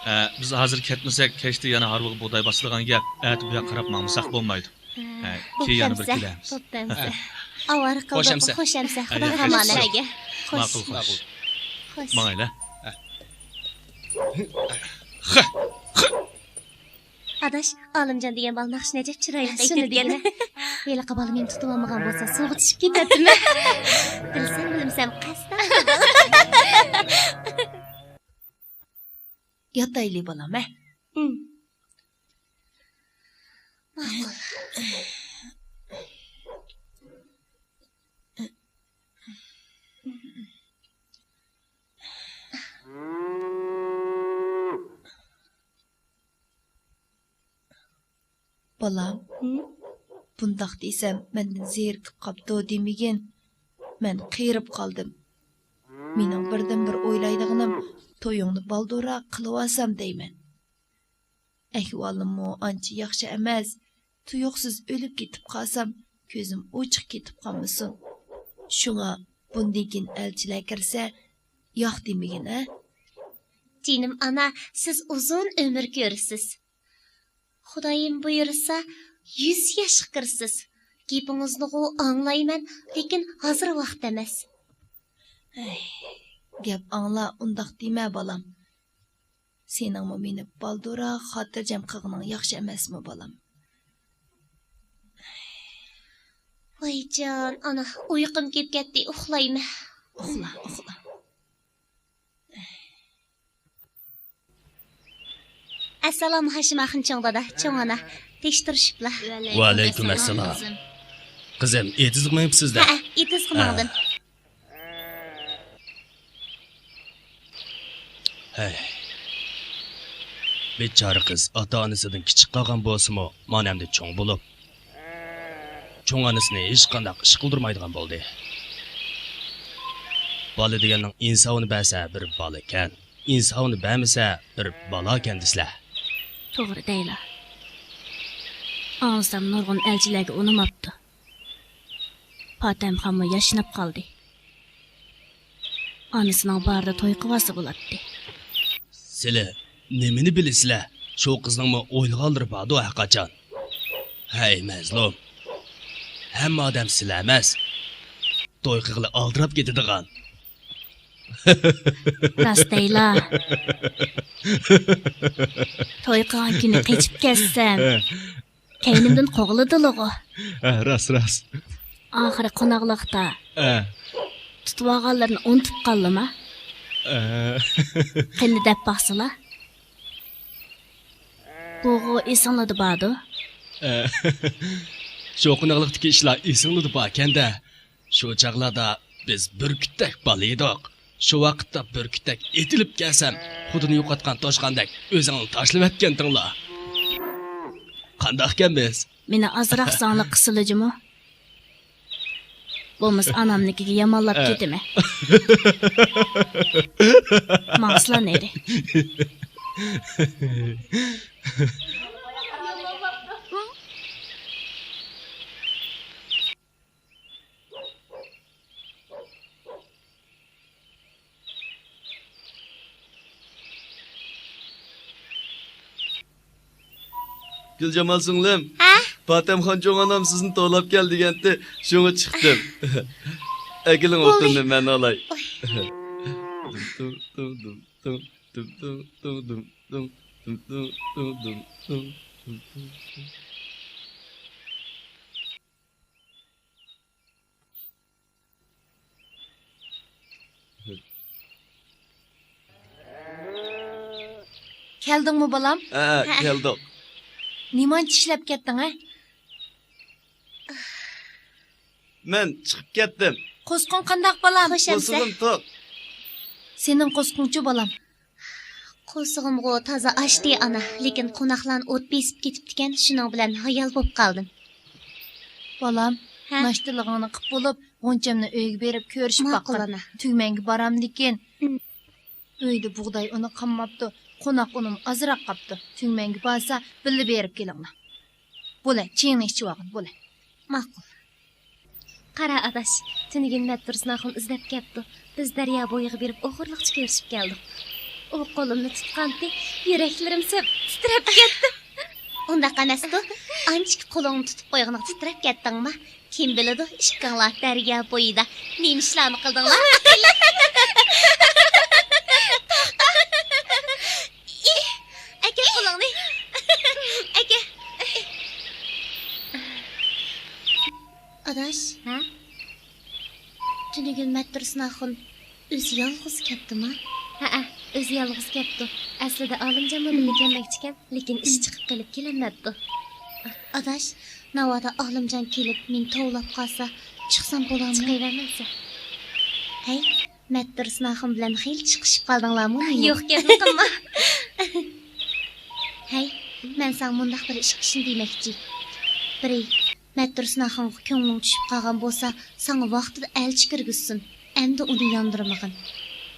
ئە، بىز ھازىر كەتمىسەك، كەچتە يەنە ھارۋىغا بۇغداي باسىدىغان گەپ. ئەتە بۇ ياققا قاراپ ماڭمىساق بولمايدۇ. ھە، ھە، بوپتۇ كېيىن يەنە بىر ئەمسە، كېلەرمىز. بوپتۇ ئەمسە. ھە. ئاۋارە قىلدۇق. خوش ئەمسە. خوش ئەمسە. ھە، خوش ئەمسە. ماقۇل، خوش. ماڭايلى. خوش. ماڭايلى. ھە. خە. خە. ئاداش، ئالىمجان دېگەن بالا ناخشىنى ئەجەب چىرايلىق ئېيتىدىكەن. ھېلىقى بالا مېنى تۇتۇۋالمىغان بولسا، سۇغا چۈشۈپ كېتەتتىم. بىلسەم، بىلمىسەم، قەستەن. ياتايلى، بالام، ھە؟ ماقۇل. بالام، بۇنداق دېسەم، مەندىن زېرىكىپ قاپتۇ دېمىگىن. مەن قېرىپ قالدىم. مېنىڭ بىردىنبىر ئويلايدىغىنىم، تويۇڭنى بالدۇرراق قىلىۋالسام دەيمەن. ئەھۋالىممۇ ئانچە ياخشى ئەمەس. تۇيۇقسىز ئۆلۈپ كېتىپ قالسام، كۆزۈم ئوچۇق كېتىپ قالمىسۇن. شۇڭا بۇندىن كېيىن ئەلچىلەر كىرسە، ياق دېمىگىن، ھە؟ جېنىم ئانا، سىز ئۇزۇن ئۆمۈر كۆرىسىز. خۇدايىم بۇيرۇسا، يۈز ياشقا كىرىسىز. گېپىڭىزنىغۇ ئاڭلايمەن، لېكىن ھازىر ۋاقىت ئەمەس. ھەي، گەپ ئاڭلا، ئۇنداق دېمە، بالام. سېنىڭمۇ مېنى بالدۇرراق خاتىرجەم قىلغىنىڭ ياخشى ئەمەسمۇ، بالام؟ ۋايجان، ئانا، ئۇيقۇم كېلىپ كەتتى، ئۇخلايمەن. ئۇخلا، ئۇخلا. ئەسسالامۇ ھاشىم ئاخۇن چوڭ دادا، چوڭ ئانا، تىنچ تۇرۇشۇپلا. ۋەئەلەيكۇم ئەسسالام. قىزىم، ئېتىزغا مېڭىپسىز-دە؟ ھەئە، ئېتىزغا ماڭدىم. ھەي. بىچارە قىز ئاتا-ئانىسىدىن كىچىك قالغان بولسىمۇ، مانا ئەمدى چوڭ بولۇپ، چوڭ ئانىسىنى ھېچقانداق ئىش قىلدۇرمايدىغان بولدى. بالا دېگەننىڭ ئىنساۋىنى بەرسە بىر بالىكەن، ئىنساۋىنى بەرمىسە بىر بالاكەن دېسىلە. توغرا دەيلا. ئاڭلىسام نۇرغۇن ئەلچىلەرگە ئۇنىماپتۇ. پاتەمخانمۇ ياشىنىپ قالدى. ئانىسىنىڭ بارىدا توي قىلىۋالسا بولاتتى. سىلە نېمىنى بىلىسىلە؟ شۇ قىزنىڭمۇ ئويلىغانلىرى باردۇ ھەرقاچان. ھەي مەزلۇم، ھەممە ئادەم سىلە ئەمەس، توي قىلغىلى ئالدىراپ كېتىدىغان. راست دەيلا. توي قىلغان كۈنى قېچىپ كەتسەم، كەينىمدىن قوغلىدىلىغۇ. ھە، راست، راست. ئاخىرى قوناقلىقتا ھە. تۇتۇۋالغانلىرىنى ئۇنتۇپ قالدىما؟ ھە. قېنى دەپ باقسىلا. بۇغۇ ئېسىڭلىدە باردۇ. ھە. شۇ قوناقلىقتىكى ئىشلار ئېسىڭلىدە باركەن-دە. شۇ چاغلاردا بىز بۈركۈتتەك بالا ئىدۇق. شۇ ۋاقىتتا بۈركۈتتەك ئېتىلىپ كەلسەم، خۇدىنى يوقاتقان توشقاندەك ئۆزۈڭلارنى تاشلىۋەتكەنتىڭلار. قانداقكەنمىز؟ مېنى ئازراق زاڭلىق قىلسىلا جۇمۇ. بولمىسا ئانامنىڭكىگە يامانلاپ ئە. كېتىمەن. ماڭسىلا نېرى. گۈلجامال سىڭلىم، ھە؟ پاتەمخان چوڭ ئانام سىزنى توۋلاپ كەل دېگەنتى، شۇڭا چىقتىم. ئەكېلىڭ بولدى. ئوتۇننى، مەن ئالاي. ئوي. كەلدىڭمۇ، بالام؟ ھە، ھە. كەلدۇق. نېمانچە ئىشلەپ كەتتىڭ، ھە؟ مەن چىقىپ كەتتىم. قورسىقىڭ قانداق، بالام؟ خوش ئەمسە. قورسىقىم توق. سېنىڭ قورسىقىڭچۇ، بالام؟ قورسىقىمغۇ تازا ئاچتى، ئانا، لېكىن قوناقلارنى ئوت بېسىپ كېتىپتىكەن، شۇنىڭ بىلەن ھايال بولۇپ قالدىم. بالام، ھە؟ ناشتىلىقىڭنى قىپ بولۇپ، غۇنچەمنى ئۆيگە بېرىپ كۆرۈشۈپ ماقۇل، باققىن. ئانا. تۈگمەنگە بارامدىكىن، ھىم. ئۆيدە بۇغداي ئۇنى قالماپتۇ، قوناق ئۇنىمۇ ئازراق قاپتۇ. تۈگمەنگە بارسا، بىللە بېرىپ كېلىڭلار. بولە، چېيىڭنى ئىچىۋالغىن، بولە. ماقۇل. قارا ئاداش، تۈنۈگۈن مەتتۇرسۇن ئاخۇن ئىزدەپ كەپتۇ. بىز دەريا بويىغا بېرىپ ئوغرىلىقچە كۆرۈشۈپ كەلدۇق. ئۇ قولۇمنى تۇتقانتى، يۈرەكلىرىم سۆپ تىترەپ كەتتى. ئۇنداق ئەمەستۇ، ئانچىكى قولۇڭنى تۇتۇپ قويغىنىغا تىترەپ كەتتىڭما؟ كىم بىلىدۇ، ئىككىڭلار دەريا بويىدا نېمە ئىشلارنى قىلدىڭلار؟ ئەكە قولۇڭنى. ئەكە. ئاداش. ھە؟ تۈنۈگۈن مەتتۇرسۇن ئاخۇن ئۆزى يالغۇز كەپتىما؟ ھەئە، ئۆزى يالغۇز كەپتۇ. ئەسلىدە ئالىمجانمۇ بىللە كەلمەكچىكەن، لېكىن ئىش چىقىپ قېلىپ كېلەلمەپتۇ. ئاداش، ناۋادا ئالىمجان كېلىپ مېنى توۋلاپ قالسا، چىقسام بولامۇ؟ چىقىۋەرمەمسەن. ھەي، مەتتۇرسۇن ئاخۇن بىلەن خېلى چىقىشىپ قالدىڭلارمۇ نېمە؟ يوق گەپنى قىلما. ھەي، مەن ساڭا مۇنداق بىر ئىككى ئىشنى دېمەكچى. بىرى، مەتتۇرسۇن ئاخۇنغا كۆڭلۈڭ چۈشۈپ قالغان بولسا، ساڭا ۋاقتىدا ئەلچى كىرگۈزسۇن. ئەمدى ئۇنى ياندۇرمىغىن.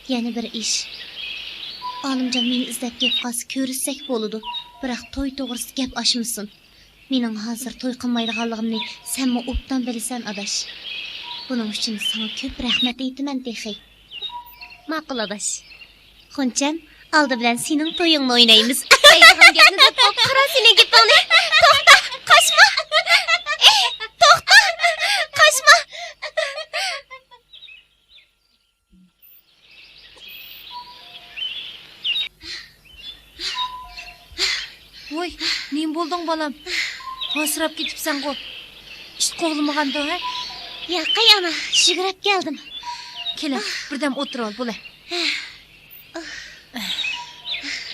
يەنە بىر ئىش. ئالىمجان مېنى ئىزدەپ كېلىپ قالسا كۆرۈشسەك بولىدۇ، بىراق توي توغرىسىدا گەپ ئاچمىسۇن. مېنىڭ ھازىر توي قىلمايدىغانلىقىمنى سەنمۇ ئوبدان بىلىسەن، ئاداش. بۇنىڭ ئۈچۈن ساڭا كۆپ رەھمەت ئېيتىمەن تېخى. ماقۇل، ئاداش. غۇنچەم، ئالدى بىلەن سېنىڭ تويۇڭنى ئوينايمىز. دەيدىغان گەپنى دەپ بوپتۇ، قارا سېنىڭ گېپىڭنى. توختا، قاچما! ئېھ، توختا، قاچما! ۋوي، نېمە بولدۇڭ، بالام؟ ھاسىراپ كېتىپسەنغۇ؟ ئىت قوغلىمىغاندۇ، ھە؟ ياقەي، ئانا، يۈگۈرۈپ كەلدىم. كېلە، بىردەم ئولتۇرۇۋال، بولە.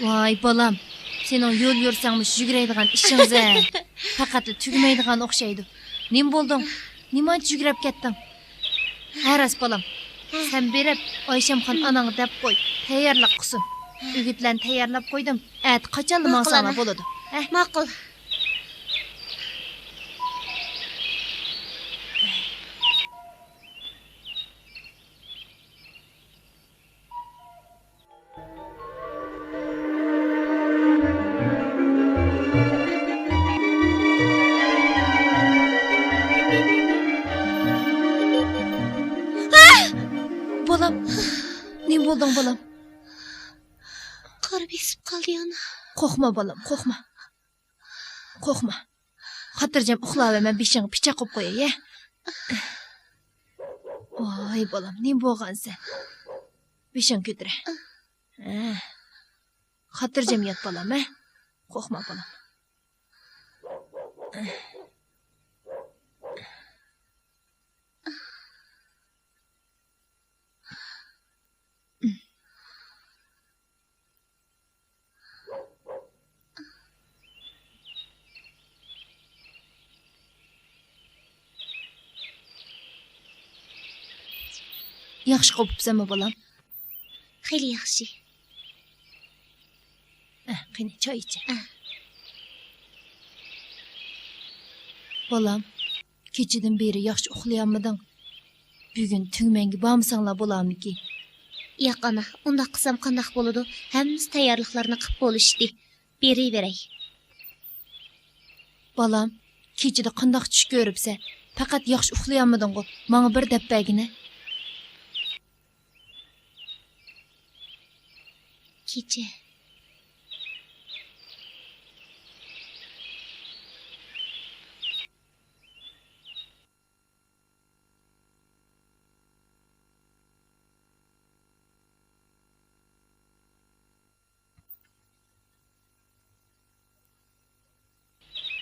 ۋاي، بالام، سېنىڭ يول يۈرسەڭمۇ يۈگۈرەيدىغان ئىشىڭ زە. پەقەتلا تۈگىمەيدىغان ئوخشايدۇ. نېمە بولدۇڭ؟ نېمانچە يۈگۈرۈپ كەتتىڭ؟ ھە، راست، بالام. سەن بېرىپ، ئايشەمخان ئاناڭغا دەپ قوي، تەييارلىق قىلسۇن. ئۆگىتلەرنى تەييارلاپ قويدۇم. ئەتە قاچانلا ماڭساڭلا بولىدۇ. ھە؟ ماقۇل. بالام، نېمە بولدۇڭ، بالام؟ قار بېسىپ قالدى، ئانا. قورقما، بالام، قورقما. قورقما. خاتىرجەم ئۇخلاۋەر، مەن بېشىڭغا پىچاق قويۇپ قوياي، ھە؟ ۋاي، بالام، نېمە بولغانسەن؟ بېشىڭنى كۆتۈرە. ھە. خاتىرجەم يات، بالام، ھە؟ قورقما، بالام. ياخشى قوپۇپسەنمۇ، بالام؟ خېلى ياخشى. ئەھ، قېنى، چاي ئىچە. ئەھ. بالام، كېچىدىن بېرى ياخشى ئۇخلىيالمىدىڭ. بۈگۈن تۈگمەنگە بارمىساڭلار بولارمىكىن؟ ياق، ئانا، ئۇنداق قىلسام قانداق بولىدۇ؟ ھەممىسى تەييارلىقلارنى قىپ بولۇشتى. بېرىۋېرەي. بالام، كېچىدە قانداق چۈش كۆرۈپسەن؟ پەقەت ياخشى ئۇخلىيالمىدىڭغۇ؟ ماڭا بىر دەپ بەرگىنە. كېچە.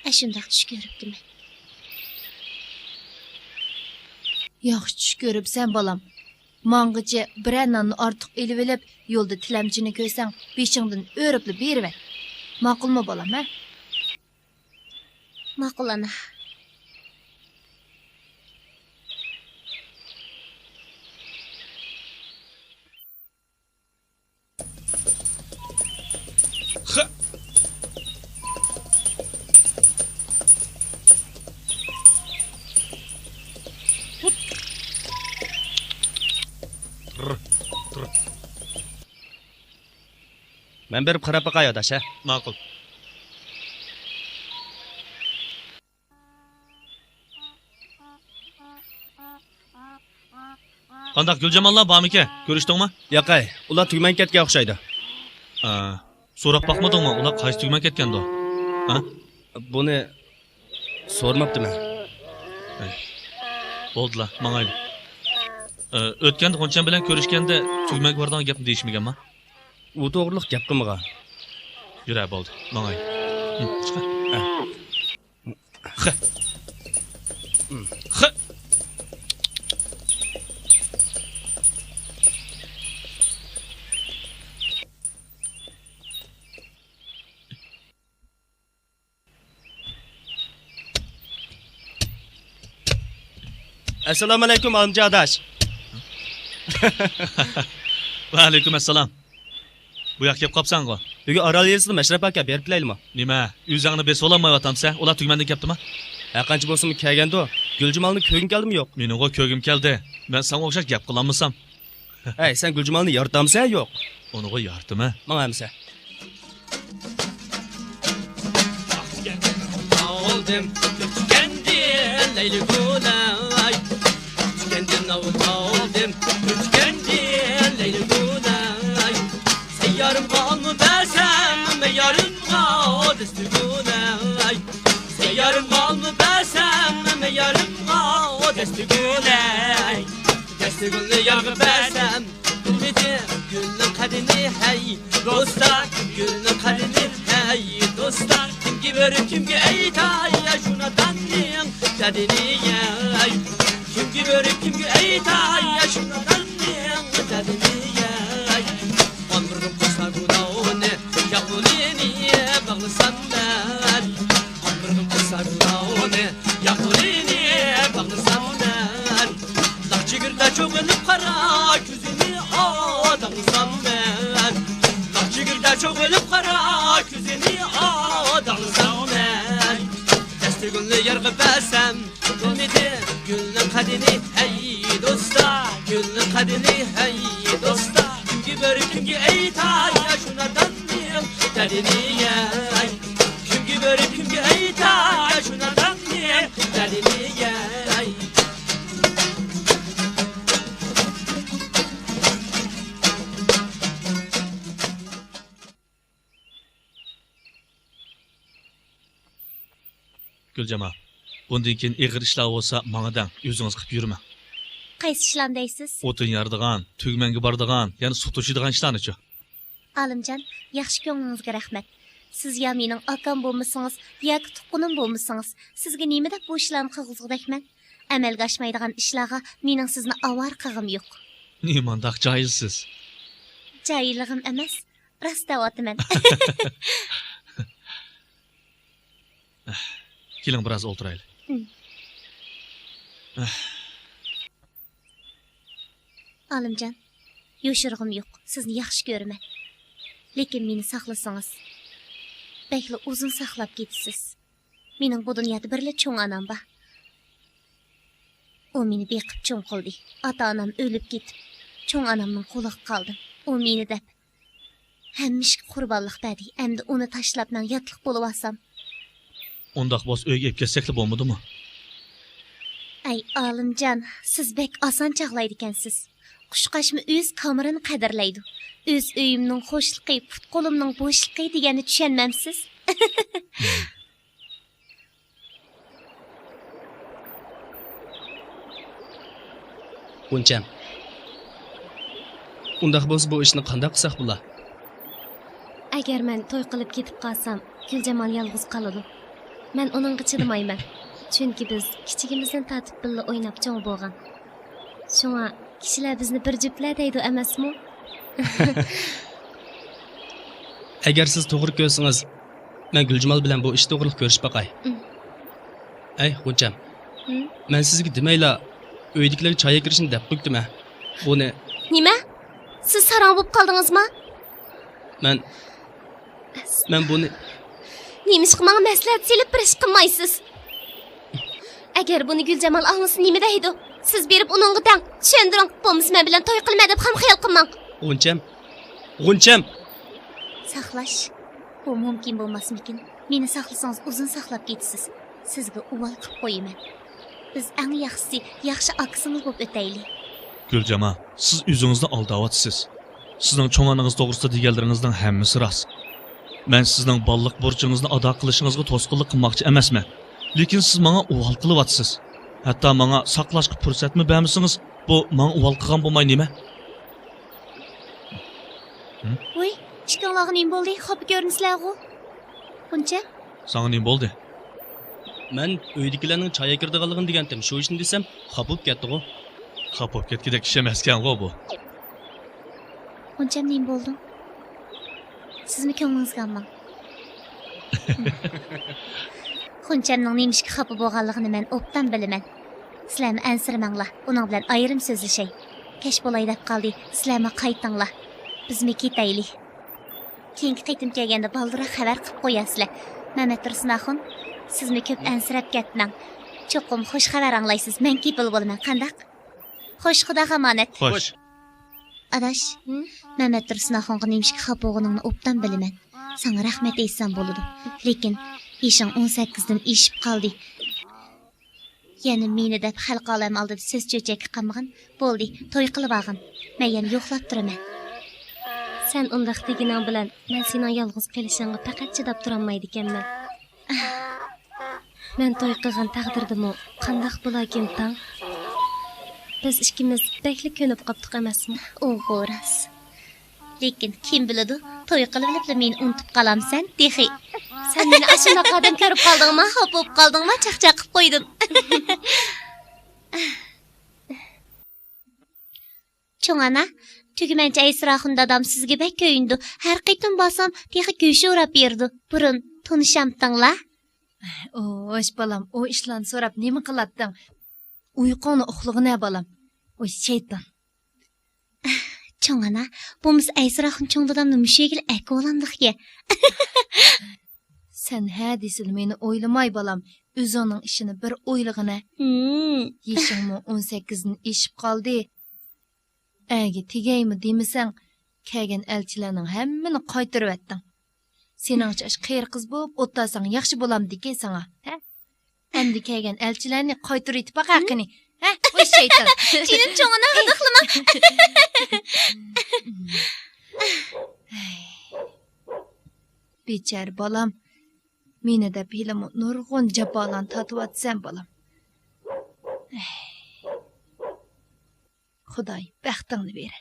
ئەشۇنداق چۈش كۆرۈپتىمەن. ياخشى چۈش كۆرۈپسەن، بالام. ماڭغىچە بىرەر ناننى ئارتۇق ئېلىۋېلىپ، يولدا تىلەمچىنى كۆرسەڭ، بېشىڭدىن ئۆرۈپلا بېرىۋەت. ماقۇلمۇ، بالام، ھە؟ ماقۇل، ئانا. خە. تۇر، تۇر. مەن بېرىپ قاراپ باقاي، ئاداش، ھە؟ ماقۇل. قانداق، گۈلجاماللار بارمىكەن؟ كۆرۈشتۈڭمۇ؟ ياقەي، ئۇلار تۈگمەن كەتكەن ئوخشايدۇ. ئا، سوراپ باقمىدىڭمۇ، ئۇلار قايسى تۈگمەن كەتكەندۇ؟ ھە؟ بۇنى سورىماپتىمەن. ھەي. بولدىلا، ماڭايلى. ئە، ئۆتكەندە غۇنچەم بىلەن كۆرۈشكەندە تۈگمەنگە بارىدىغان گەپنى دېيىشمىگەنما؟ ئۇ توغرىلىق گەپ قىلمىغان. يۈرە، بولدى، ماڭايلى. ھە، چىقە. ھە. خە. خە. ئەسسالامۇئەلەيكۇم، ئالىمجان ئاداش. ۋەئەلەيكۇم ئەسسالام. بۇ ياققا كەپ قاپسەنغۇ؟ بۈگۈن ئارال يېزىسىدا مەشرەپ ئاكا، بېرىپ كېلەيلىما؟ نېمە، ئۆزۈڭنى بېسىۋالالمايۋاتامسەن؟ ئۇلار تۈگمەندىن كەپتىما؟ ھەرقانچە بولسىمۇ كەلگەندۇ. گۈلجامالنى كۆرگۈم كەلدىمۇ يوق؟ مېنىڭغۇ كۆرگۈم كەلدى. مەن ساڭا ئوخشاش گەپ قىلالمىسام. ھەي، سەن گۈلجامالنى يارىتامسەن يوق؟ ئۇنىغۇ يارىتىمەن. ماڭا ئەمىسە. ئالدىم، كۆچكەندىن لەيلى گۈلەي. كۆچكەندىن ئاۋۇت ئالدىم، كۆچكەندىن لەيلى گۈلەي. سەييارىمغا ئالما بەرسەم، مەييارىمغا دەستە گۈلەي. سەييارىمغا ئالما بەرسەم، مەييارىمغا دەستە گۈلەي. دەستە گۈلنى يارغا بەرسەم، بىلمىدى گۈلنىڭ قەدرىنى، ھەي دوستلار، گۈلنىڭ قەدرىنى، ھەي دوستلار. كىمگە بېرىپ كىمگە ئېيتاي، يا شۇ ناداننىڭ دەردىنى، ھەي. كىمگە بېرىپ كىمگە ئېيتاي، يا شۇ ناداننىڭ دەردىنى، ھەي. ئامبىرىم قىسا گۇداۋنى، ياقۇلىنى باغلىسام مەن. ئامبىرىم قىسا گۇداۋنى، ياقۇلىنى باغلىسام مەن. داغ چېگىردە چوغىلىپ قارا كۆزىنى ئاداڭلىسام مەن. داغ چېگىردە چوغىلىپ قارا كۆزىنى ئاداڭلىسام مەن. دەستە گۈلنى يارغا بەرسەم، بىلمىدى گۈلنىڭ قەدرىنى، ھەي دوستلار، گۈلنىڭ قەدرىنى، ھەي دوستلار. كىمگە بېرىپ كىمگە ئېيتاي، يا شۇ ناداننىڭ دەردىنى، ھەي. كىمگە بېرىپ كىمگە ئېيتاي، يا شۇ ناداننىڭ دەردىنى، ھەي. گۈلجامال، بۇندىن كېيىن ئېغىر ئىشلار بولسا ماڭا دەڭ، ئۆزىڭىز قىلىپ يۈرمەڭ. قايسى ئىشلارنى دەيسىز؟ ئوتۇن يارىدىغان، تۈگمەنگە بارىدىغان، يەنە سۇ توشۇيدىغان ئىشلارنىچۇ؟ ئالىمجان، ياخشى كۆڭلىڭىزگە رەھمەت. سىز يا مېنىڭ ئاكام بولمىسىڭىز، ياكى تۇغقىنىم بولمىسىڭىز، سىزگە نېمە دەپ بۇ ئىشلارنى قىلغۇزغۇدەكمەن؟ ئەمەلگە ئاشمايدىغان ئىشلارغا مېنىڭ سىزنى ئاۋارە قىلغۇم يوق. نېمانداق جاھىلسىز؟ جاھىللىقىم ئەمەس، راست دەۋاتىمەن. كېلىڭ، بىراز ئولتۇرايلى. ئالىمجان، يوشۇرغۇم يوق، سىزنى ياخشى كۆرىمەن. لېكىن مېنى ساقلىسىڭىز، بەكلا ئۇزۇن ساقلاپ كېتىسىز. مېنىڭ بۇ دۇنيادا بىرلا چوڭ ئانام بار. ئۇ مېنى بېقىپ چوڭ قىلدى. ئاتا-ئانام ئۆلۈپ كېتىپ، چوڭ ئانامنىڭ قولىغا قالدىم. ئۇ مېنى دەپ ھەممە ئىشقا قۇربانلىق بەردى. ئەمدى ئۇنى تاشلاپ مەن ياتلىق بولۇۋالسام؟ ئۇنداق بولسا ئۆيگە ئېلىپ كەتسەكلا بولمىدىمۇ؟ ئەي ئالىمجان، سىز بەك ئاسان چاغلايدىكەنسىز. قۇشقاچمۇ ئۆز كامىرىنى قەدىرلەيدۇ. ئۆز ئۆيۈمنىڭ خۇشلۇقى، پۇت-قولۇمنىڭ بوشلۇقى دېگەننى چۈشەنمەمسىز؟ غۇنچەم، ئۇنداق بولسا بۇ ئىشنى قانداق قىلساق بولا؟ ئەگەر مەن توي قىلىپ كېتىپ قالسام، گۈلجامال يالغۇز قالىدۇ. مەن ئۇنىڭغا چىدىمايمەن. چۈنكى بىز كىچىكىمىزدىن تارتىپ بىللە ئويناپ چوڭ بولغان. شۇڭا كىشىلەر بىزنى بىر جۈپلەر دەيدۇ ئەمەسمۇ؟ ئەگەر سىز توغرا كۆرسىڭىز، مەن گۈلجامال بىلەن بۇ ئىش توغرىلىق كۆرۈشۈپ باقاي. ئەي، غۇنچەم. مەن سىزگە دېمەيلا، ئۆيدىكىلەرگە چاي ئەكىرىشنى دەپ قويۇپتىمەن. بۇنى. نېمە؟ سىز ساراڭ بولۇپ قالدىڭىزمۇ؟ مەن، مەن بۇنى. نېمىشقا ماڭا مەسلىھەت سېلىپ بىر ئىش قىلمايسىز؟ ئەگەر بۇنى گۈلجامال ئاڭلىسا نېمە دەيدۇ؟ سىز بېرىپ ئۇنىڭغا دەڭ، چۈشەندۈرۈڭ، بولمىسا مەن بىلەن توي قىلىمەن دەپ خام خىيال قىلماڭ. غۇنچەم، غۇنچەم! ساقلاش؟ بۇ مۇمكىن بولماسمىكىن؟ مېنى ساقلىسىڭىز ئۇزۇن ساقلاپ كېتىسىز. سىزگە ئۇۋال قىلىپ قويىمەن. بىز ئەڭ ياخشىسى ياخشى ئاكا-سىڭىل بولۇپ ئۆتەيلى. گۈلجامال، سىز ئۆزىڭىزنى ئالداۋاتىسىز. سىزنىڭ چوڭ ئانىڭىز توغرىسىدا دېگەنلىرىڭىزنىڭ ھەممىسى راست. مەن سىزنىڭ بالىلىق بۇرچىڭىزنى ئادا قىلىشىڭىزغا توسقۇنلۇق قىلماقچى ئەمەسمەن. لېكىن سىز ماڭا ئۇۋال قىلىۋاتىسىز. ھەتتا ماڭا ساقلاشقا پۇرسەتمۇ بەرمىسىڭىز، بۇ ماڭا ئۇۋال قىلغان بولماي نېمە؟ ھە؟ ۋۇي، ئىككىڭلارغا نېمە بولدى؟ خاپا كۆرۈنىسىلەرغۇ؟ غۇنچە؟ ساڭا نېمە بولدى؟ مەن ئۆيدىكىلەرنىڭ چاي ئەكىرىدىغانلىقىنى دېگەنتىم، شۇ ئىشنى دېسەم، خاپا بولۇپ كەتتىغۇ. خاپا بولۇپ كەتكۈدەك ئىش ئەمەسكەنغۇ بۇ. غۇنچەم، نېمە بولدۇڭ؟ سىزمۇ كۆڭلىڭىزگە ئالماڭ. غۇنچەمنىڭ نېمىشقا خاپا بولغانلىقىنى مەن ئوبدان بىلىمەن. سىلەرمۇ ئەنسىرىمەڭلار، ئۇنىڭ بىلەن ئايرىم سۆزلىشەي. كەچ بولاي دەپ قالدى، سىلەرمۇ قايتىڭلار. بىزمۇ كېتەيلى. كېيىنكى قېتىم كەلگەندە بالدۇرراق خەۋەر قىلىپ قويارسىلەر. مەمەتتۇرسۇن ئاخۇن، سىزمۇ كۆپ ئەنسىرەپ كەتمەڭ. چوقۇم خۇش خەۋەر ئاڭلايسىز، مەن كېپىل بولىمەن، قانداق؟ خوش، خۇداغا ئامانەت. خوش. ئاداش، مەمەتتۇرسۇن ئاخۇنغا نېمىشقا خاپا بولغىنىڭنى ئوبدان بىلىمەن. ساڭا رەھمەت ئېيتسام بولىدۇ. لېكىن يېشىڭ ئون سەككىزدىن ئېشىپ قالدى. يەنە مېنى دەپ خەلق ئالەم ئالدىدا سۆز چۆچەككە قالمىغىن. بولدى، توي قىلىۋالغىن. مەن يەنە يوقلاپ تۇرىمەن. سەن ئۇنداق دېگىنىڭ بىلەن مەن سېنىڭ يالغۇز قېلىشىڭغا پەقەت چىداپ تۇرالمايدىكەنمەن. مەن توي قىلغان تەقدىردىمۇ قانداق بولاكىن تاڭ؟ بىز ئىككىمىز بەكلا كۆنۈپ قاپتۇق ئەمەسمۇ؟ ئۇغۇ راست. لېكىن كىم بىلىدۇ، توي قىلىۋېلىپلا مېنى ئۇنتۇپ قالامسەن تېخى. سەن مېنى ئاشۇنداق ئادەم كۆرۈپ قالدىڭما؟ خاپا بولۇپ قالدىڭما؟ چاقچاق قىلىپ قويدۇم. چوڭ ئانا، تۈگىمەنچى ئەيسىراخۇن دادام سىزگە بەك كۆيۈنىدۇ. ھەر قېتىم بارسام تېخى گۆش ئوراپ بېرىدۇ. بۇرۇن تونۇشامتىڭلار؟ ئوش بالام، ئۇ ئىشلارنى سوراپ نېمە قىلاتتىڭ؟ ئۇيقۇڭنى ئۇخلىغىنە بالام. ئۇ شەيتان. چوڭ ئانا، بولمىسا ئەيسىراخۇن چوڭ دادامنى مۇشۇ يەرگىلا ئەكىۋالامدىكى. سەن ھە دېسىلا مېنى ئويلىماي بالام، ئۆزۈڭنىڭ ئىشىنى بىر ئويلىغىنە. ھىم. يېشىڭمۇ ئون سەككىزدىن ئېشىپ قالدى. ئەگە تېگەيمۇ دېمىسەڭ، كەلگەن ئەلچىلەرنىڭ ھەممىنى قايتۇرۇۋەتتىڭ. سېنىڭچە ئاشۇ قېرى قىز بولۇپ ئولتۇرساڭ ياخشى بولامدىكى ساڭا، ھە؟ ئەمدى كەلگەن ئەلچىلەرنى قايتۇرۇۋېتىپ باق ھەققىنى. ھە؟ ۋاي شەيتان. جېنىم چوڭ ئانا، غىدىقلىما. بىچارە بالام، مېنى دەپ ھېلىمۇ نۇرغۇن جاپالارنى تارتىۋاتىسەن بالام. خۇداي بەختىڭنى بېرە.